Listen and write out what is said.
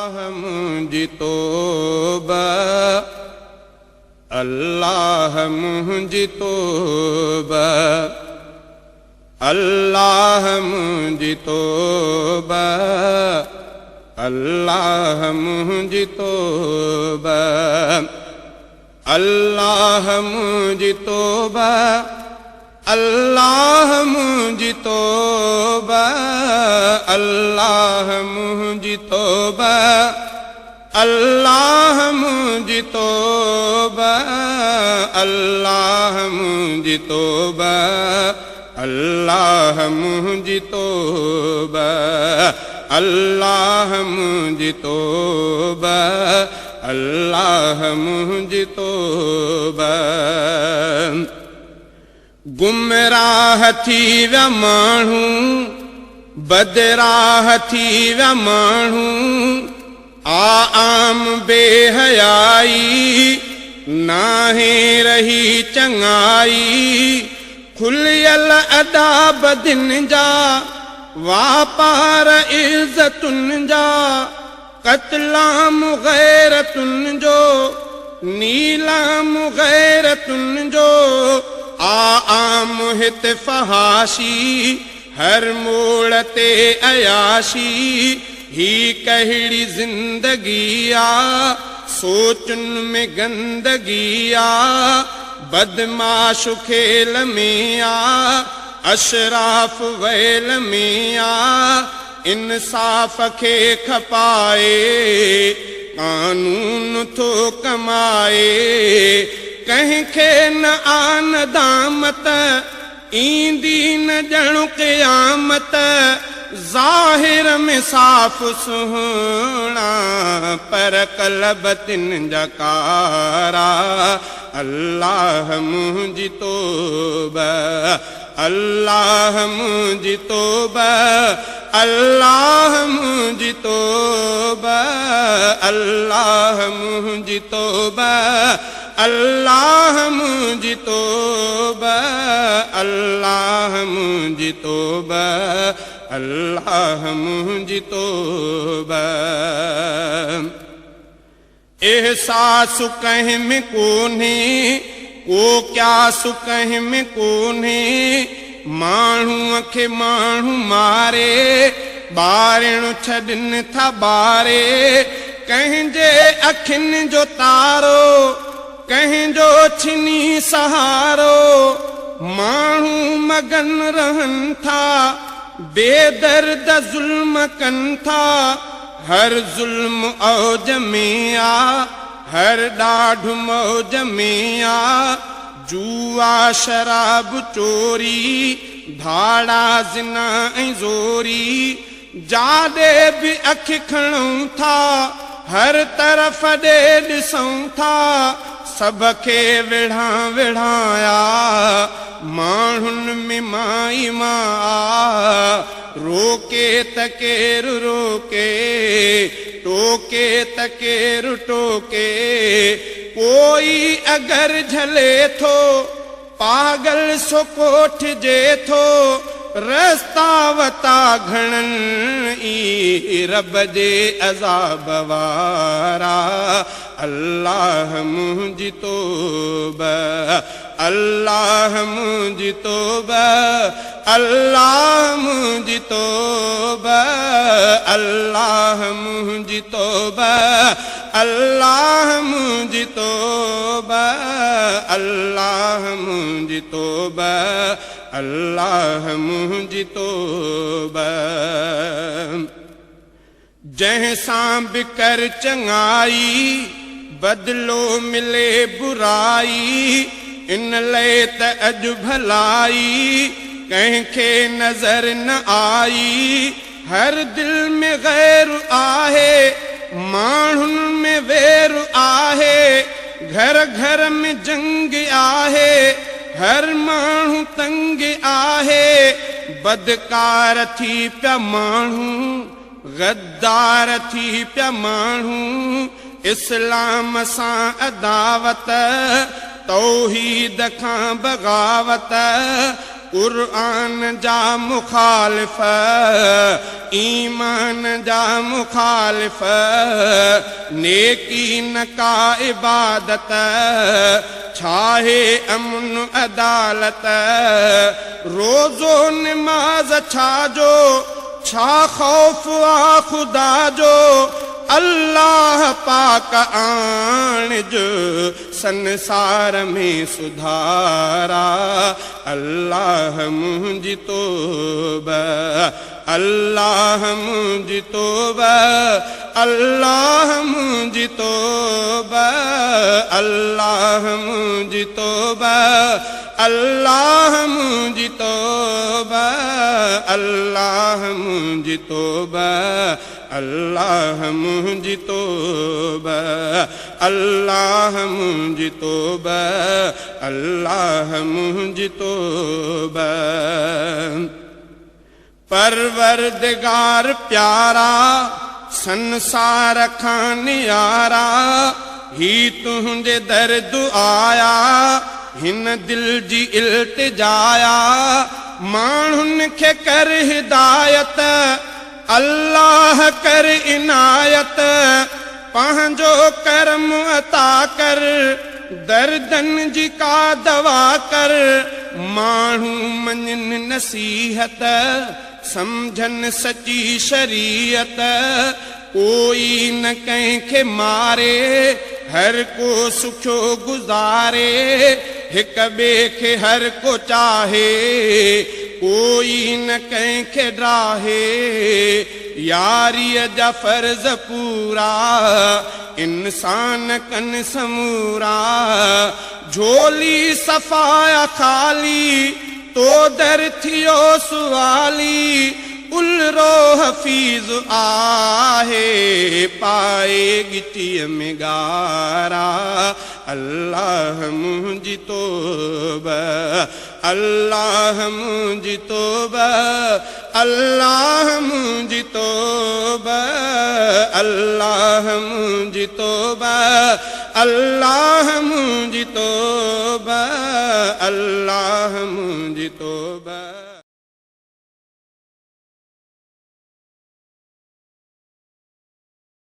الله منهنجي توبه الله منهنجي توبه الله منهنجي توبه الله منهنجي توبه الله منهنجي توبه الله منهنجي توبه الله منهنجي توبه الله منهنجي توبه الله منهنجي توبه الله منهنجي توبه الله منهنجي توبه الله منهنجي توبه. گمراهه ٿي ويا ماڻهو، بدراهه ٿي ويا ماڻهو، آ عام بي حيائي، ناهي رهي چڱائي، کليل اڏا بدين جا، واپار عزتن جا، قتلام غيرتن جو، نيلام غيرتن جو، آ عام هت فحاشي، هر موڙ تي عياشي، هي ڪهڙي زندگي آ، سوچن ۾ گندگي آ، بدمعاش کيل ۾ آ، اشراف ويل ۾ آ، انصاف کي کپائي، قانون ٿو ڪمائي، ڪنهن کي نه آ ندامت، ايندي نه ڄڻ قيامت، ظاهر ۾ صاف سهڻا، پر قلب تن جا ڪارا، الله منهنجي توبه. الله منهنجي توبه الله منهنجي توبه الله منهنجي توبه الله منهنجي توبه الله منهنجي توبه الله منهنجي توبه. احساس ڪنهن ۾ ڪونهي، ڪو قياس ڪنهن ۾ ڪونهي، ماڻهوء کي ماڻهو ماري، ٻارڻ ڇڏن ٿا ٻاري، ڪنهن جي اکين جو تارو، ڪنهن جو ڇني سهارو، ماڻهو مگن رهن ٿا، بي درد ظلم ڪن ٿا، هر ظلم اوج ۾ آ، هر ڏاڍ موج ۾ آ، جوا شراب چوري، ڌاڙا زنا ۽ زوري، جاڏي به اک کڻون ٿا، هر طرف ڏي ڏسون ٿا، سڀ کي وڙهان وڙهايا، ماڻهن ۾ مائي مان آ. روڪي ته ڪير روڪي، ٽوڪي ته ڪير ٽوڪي، ڪوئي اگر جهلي ٿو، پاڳل سو ڪوٺجي ٿو، رستا وتا گهڻن ئي رب جي عذاب وارا، الله منهنجي توبه. الله منهنجي توبه الله منهنجي توبه الله منهنجي توبه الله منهنجي توبه الله منهنجي توبه الله منهنجي توبه. جنهن سان به ڪر چڱائي، بدلو ملي برائي، ان لئه ته اڄ ڀلائي، ڪنهن کي نظر نه آئي. هر دل ۾ غير آهي، ماڻهن ۾ وير آهي، گهر گهر ۾ جنگ آهي، هر ماڻهو تنگ آهي، بدڪار ٿي پيا ماڻهو، غدار ٿي پيا ماڻهو، اسلام سان عداوت، توحيد کان بغاوت، قرآن جا مخالف، ايمان جا مخالف، نيڪي نه ڪا عبادت، ڇاهي امن عدالت، روزو نماز ڇا جو، ڇا خوف آ خدا جو، الله پاڪ آڻج سنسار ۾ سڌارا، الله منهنجي توبه، الله منهنجي توبه، الله منهنجي توبه، الله منهنجي توبه، الله منهنجي توبه، الله منهنجي توبه، الله منهنجي توبه، الله منهنجي توبه، الله منهنجي توبه. پروردگار پيارا، سنسار کان نيارا، هي تنهنجي در دعايا، هن دل جي التجايا، ماڻهن کي ڪر هدايت، الله ڪر عنايت، پنهنجو ڪرم عطا ڪر، دردن جي ڪا دوا ڪر، ماڻهو مڃن نصيحت، سمجهن سچي شريعت، ڪوئي نه ڪنهن کي ماري، هر ڪو سکيو گذاري، هڪ ٻئي کي هر ڪو چاهي، ڪوئي نه ڪنهن کي ڊاهي، ياريء جا فرض پورا، انسان ڪن سمورا، جهولي صفا آ خالي، تو در ٿيو سوالي، الرو حفيظ آهي، پائي ڳچيء ۾ ڳارا، الله منهنجي توبه، الله منهنجي توبه، الله منهنجي توبه، الله منهنجي توبه، الله منهنجي توبه، الله منهنجي توبه.